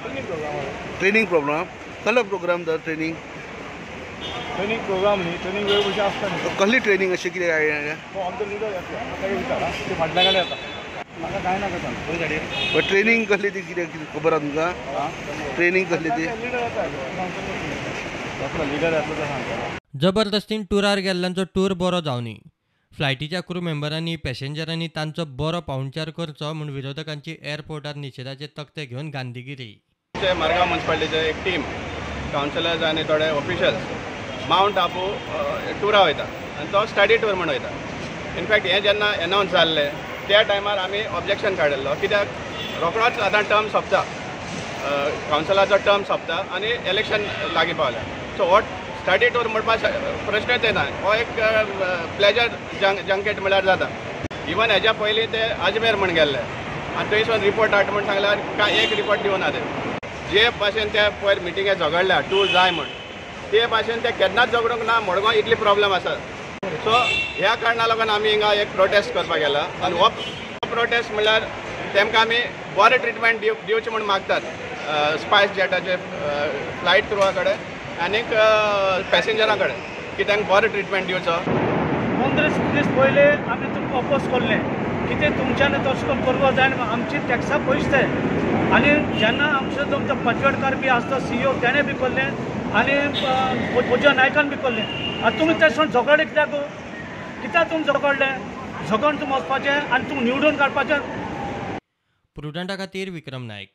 Training programme कसलो programme तर training training programme न्ही, ट्रेनिंग वेळ कशी आसता न्ही. कसली ट्रेनिंग अशें कितें? आमचो लिडर येतलो, ताका विचार ते फाटल्या कडेन येता. म्हाका कांय नाका सांग. ट्रेनिंग कसली ती कितें खबर आसा तुमकां? ट्रेनिंग कसली ती? लिडर येता, लिडर येतलो तो सांगता. जबरदस्तीन टुरार गेल्ल्यांचो टूर बरो जावनी. फ्लायटीच्या क्रू मेंबरांनी पॅसेंजरांनी तांचो बरो पाहुणचार करचो म्हूण विरोधकांची एअरपोर्टार निशेधाचे तकटे घेवन गांधीगिरी. मडगांव म्युनिसिपालिटीचे एक टीम, कावन्सिलर्स आनी थोडे ऑफिशल्स मावंट आबू टुरा वयता आनी तो स्टडी टूर म्हूण वयता. इनफॅक्ट हें जेन्ना एनावन्स जाल्लें त्या टायमार आमी ऑब्जेक्शन काडिल्लो, कित्याक रोखडोच आतां टर्म सोंपता, कावन्सिलाचो टर्म सोंपता आनी इलेक्शन लागीं पावलें. सो हो स्टडी टूर म्हणपा प्रश्नच येना, हो एक प्लेजर जंकेट म्हळ्यार जाता. इवन हेज्या पयलीं ते अजमेर म्हण गेल्ले आनी थंयसून रिपोर्ट हाड म्हण सांगल्यार कांय एक रिपोर्ट दिवना ते. जे भाशेन ते पयर मिटिंगे झगडल्या टूर जाय म्हण, ते भाशेन ते केन्नाच झगडूंक ना. मडगांव इतली प्रॉब्लम आसा. सो ह्या कारणा लागून आमी हिंगा एक प्रोटेस्ट करपाक गेला आनी हो प्रोटेस्ट म्हणल्यार तेमकां आमी बरें ट्रिटमेंट दिवचें म्हूण मागतात स्पायस जेटाचे फ्लायट क्रुवा कडेन आनीक पॅसेंजरां कडेन की तांकां बरो ट्रिटमेंट दिवचो. 15 दीस पयले आमी तुमकां अपोज केल्लें कितें तुमच्यान तशें करून करपाक जायना, आमची टॅक्सा पयशे ते. आनी जेन्ना आमचो तुमचो पचवडकार बी आसता सीईओ तेणें बी केल्लें आनी पूजा नायकान बी केल्लें. आनी तुमी तें सोड झगडले कित्याक? कित्याक तुमी झगडले? झगडून तुमी वचपाचें आनी तुमी निवडून काडपाचें. प्रुडंटा खातीर विक्रम नायक.